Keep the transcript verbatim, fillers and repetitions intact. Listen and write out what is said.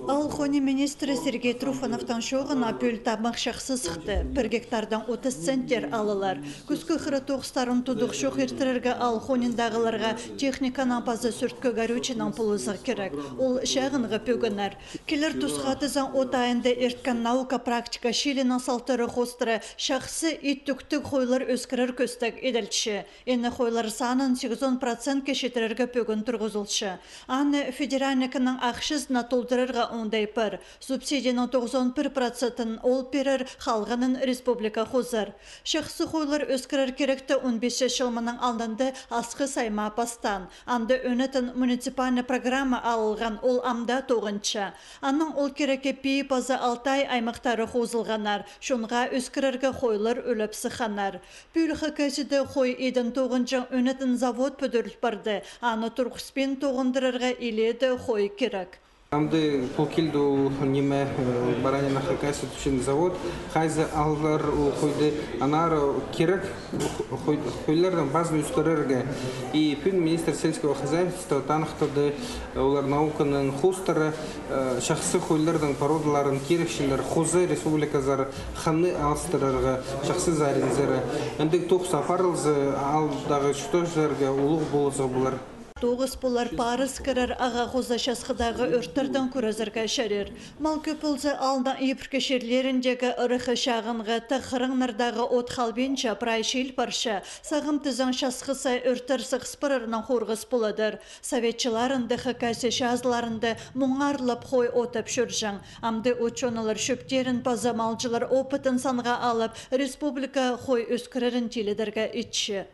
Аал-хоним министрі Сергей Труфановтың чооғына пӱӱл табынҷых чахсы сыхты. Пір гектардаң отыс центтер алылар. Кӱскӱ хыра тоғыстарын тудығ чох иртірерге аал-хониндағы техниканың паза сӧрткі горючийнің полызығы кирек. Ол чағынғы пӧгіннер. Килер тусха тізең от айында ирткен наука-практика чилінең салтары хоостыра чахсы ит тӱктіг хойлар ӧскірер кӧстег иділче. Ине хойлар санын сигізон процентке читірерге пӧгін турғызылча. Аны федеральнікнің ахчазына толдырарға оңдай пар. Субсидияның тоғызон пір процентін ол пирер, халғанын республика хозар. Чахсы хойлар ӧскірер киректі он пис чыл мының алнында Асхыс аймаа пастаан. Анда ӧнетін муниципальный программа алылған, ол амда тоғынча. Анаң ол кирекке Пии паза Алтай аймахтары хозылғаннар, чонға ӧскірерге хойлар ӱлеп сыхханнар. Пӱӱл Хакасияда хой идін тоғынҷаң ӧнетін завод пӱдіріл парды, аны турғыспин тоғындырарға илееде хой кирек. Амды пу килді ол ниме, э, баранина Хакасия тіпчең завод, хайзы алар ол хойды, аннаңар кирек хой-, хойларның пазын ӧскірерге. И пӱӱн министр сельского хозяйства таныхтады, э, олар науканың хоостыра, э, чахсы хойларның породаларын кирекчелер, хоза республиказар ханны алыстырарға, чахсы заринзар. Андағ тоғыс апарылза, аалдағы чуртағҷыларға улуғ полызығ полар. Тоғыс полар парыс кірер ағаа хоза часхыдағы ӧрттердең кӱрезерге чарир. Мал кӧп полза, аалның ибіркі чирлеріндегі ыраххы чағынғы тағ хыраңнардағы от халбинча прай чиил парча. Сағам тізең часхы сай ӧрттер сығыс парарынаң хорғыс поладыр. Совет чылларында Хакасия чазыларында муңарлап хой отап чӧрҷең. Амды учёныйлар чӧптерін паза малҷылар опытын санға алып, республика хой ӧскірерін тилідерге итче.